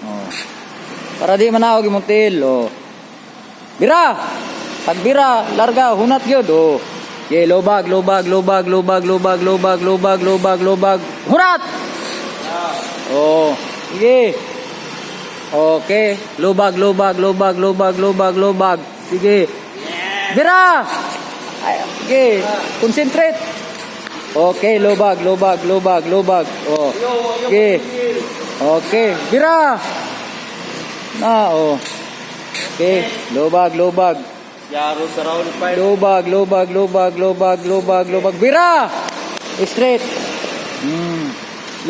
Oh. Para di manaog imong tiil, oh. Bira! Pag bira, larga, hunat gyud, oh. Okay, lubag, lubag, lubag, lubag, lubag, lubag, lubag, lubag, lubag. Hunat! Oh, sige. Okay, lubag, lubag, lubag, lubag, lubag, lubag. Sige. Bira! Ay, sige, concentrate. Okay, lubag, lubag, lubag, lubag. Oh. Okay. Okay, bira! Na, oh. Okay, lubag, lubag. Yaro sa round 5. Lubag, lubag, lubag, lubag, lubag, lubag. Bira! Straight.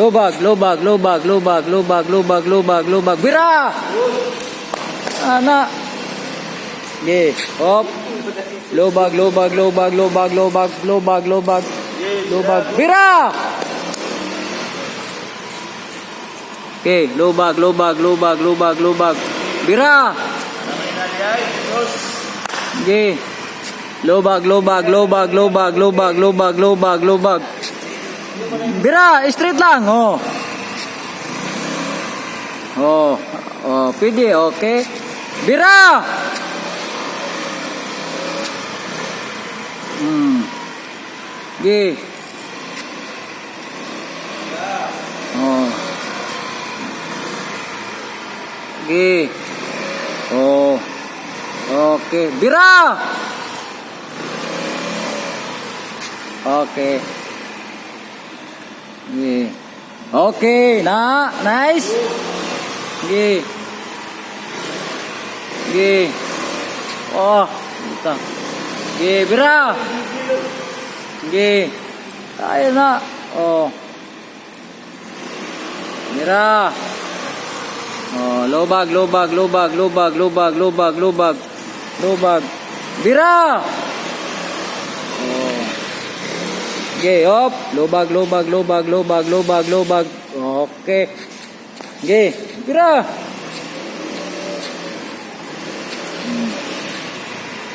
Lubag, lubag, lubag, lubag, lubag, lubag, lubag, lubag. Bira! Ana. Okay. Hop. Lubag, lubag, lubag, lubag, lubag, lubag, lubag. Lubag. Bira! Okay, lubag, lubag, lubag, lubag, lubag. Bira! Okay. Lubag, lubag, lubag, lubag, lubag, lubag, lubag, lubag. Bira, straight lang, oh. Oh, pwede, okay. Bira! Okay. Oh. Okay. Oh. Okay. Bira! Okay. Yeah. Okay, na, nice. Okay. Okay. Oh, ito. Okay, bira. Okay. Tayo na. Oh. Bira. Oh, lubag, lubag, lubag, lubag, lubag, lubag, lubag. Lubag. Bira! Oh. Okay, hop. Lubag, lubag, lubag, lubag, lubag, lubag. Okay. Okay, bira.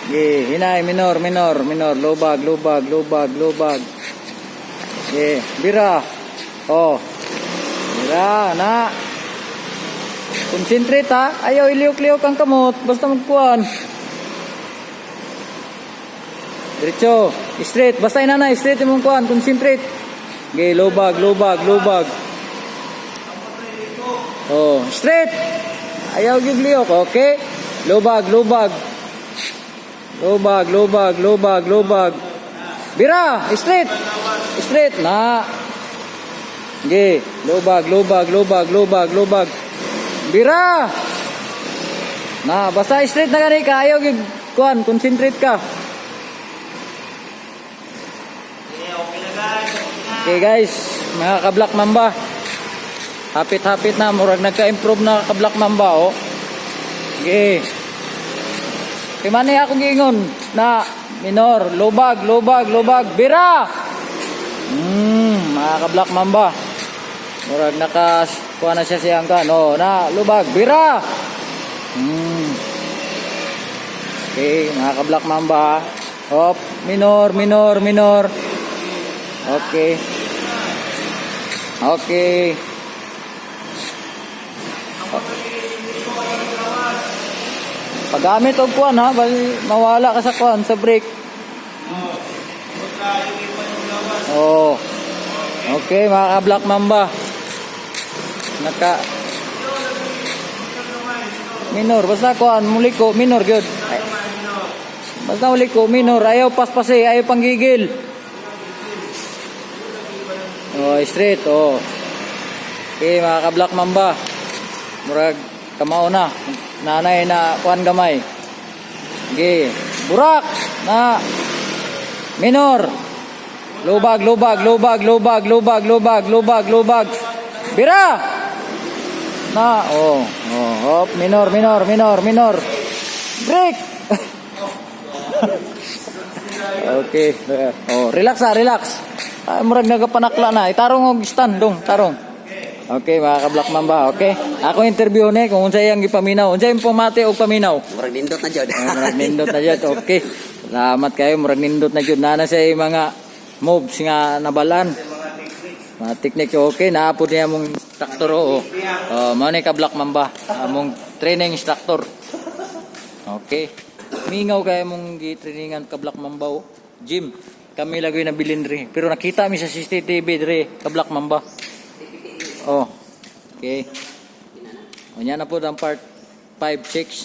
Okay, hinay, minor, minor, minor. Lubag, lubag, lubag, lubag. Okay, bira. Oh. Bira, na. Concentrate ha. Ayaw, iliyok-liyok ang kamot. Basta magkuhan. Diretso. Straight. Basta inana, straight imong kuhan. Concentrate. Okay, lubag, lubag, lubag. Oh, straight. Ayaw gyud liyok. Okay. Lubag, lubag. Lubag, lubag, lubag, lubag. Bira, straight. Straight na. Okay, lubag, lubag, lubag, lubag, lubag. Bira. Na, basta straight na gani ka, ayaw gyud kuan, concentrate ka. Okay guys, mga ka-Black Mamba. Hapit-hapit na, murag nagka-improve na ka-Black Mamba oh. Okay. Kay man akong giingon na minor, lubag, lubag, lubag, bira. Mga ka-Black Mamba. Murag naka kuha na siya siyang kan. Oh, na lubag, bira. Okay, mga ka-Black Mamba. Hop, minor, minor, minor. Okay. Okay. Paggamit og kuan ha, bali mawala ka sa kuan sa brake. Oh. Okay, mga ka-Black Mamba. Naka minor, basta kuan muli ko minor gyud. Ay, basta muli ko minor, ayaw paspasi, ayaw panggigil. Oh, straight, oh. Okay, mga ka-Black Mamba. Murag kamao na. Nanay na kuan gamay. Okay. Burak na minor. Lubag, lubag, lubag, lubag, lubag, lubag, lubag, lubag. Bira! Na, oh, hop, minor, minor, minor, minor. Break! Okay. Oh, relax ah, relax. Ay, murag nagapanakla na. Itarong og stand dong, tarong. Okay, mga ka-Black Mamba, okay? Ako interview ni kung unsay ang gipaminaw. Unsay imong pamati og paminaw? Murag nindot na jud. Oh, murag nindot na jud. Okay. Salamat kayo, murag nindot na jud. Nana sa mga moves nga nabalan. Mga technique, okay. Naapod niya mong Instructor, oo. Oh, mao ni ka Black Mamba, among training instructor. Okay. Mingaw kay mong gi-trainingan ka Black Mamba, oh. Gym. Kami lagi nabilin diri. Pero nakita mi sa CCTV diri ka Black Mamba. Oh. Okay. Unya na po ang part 5, 6.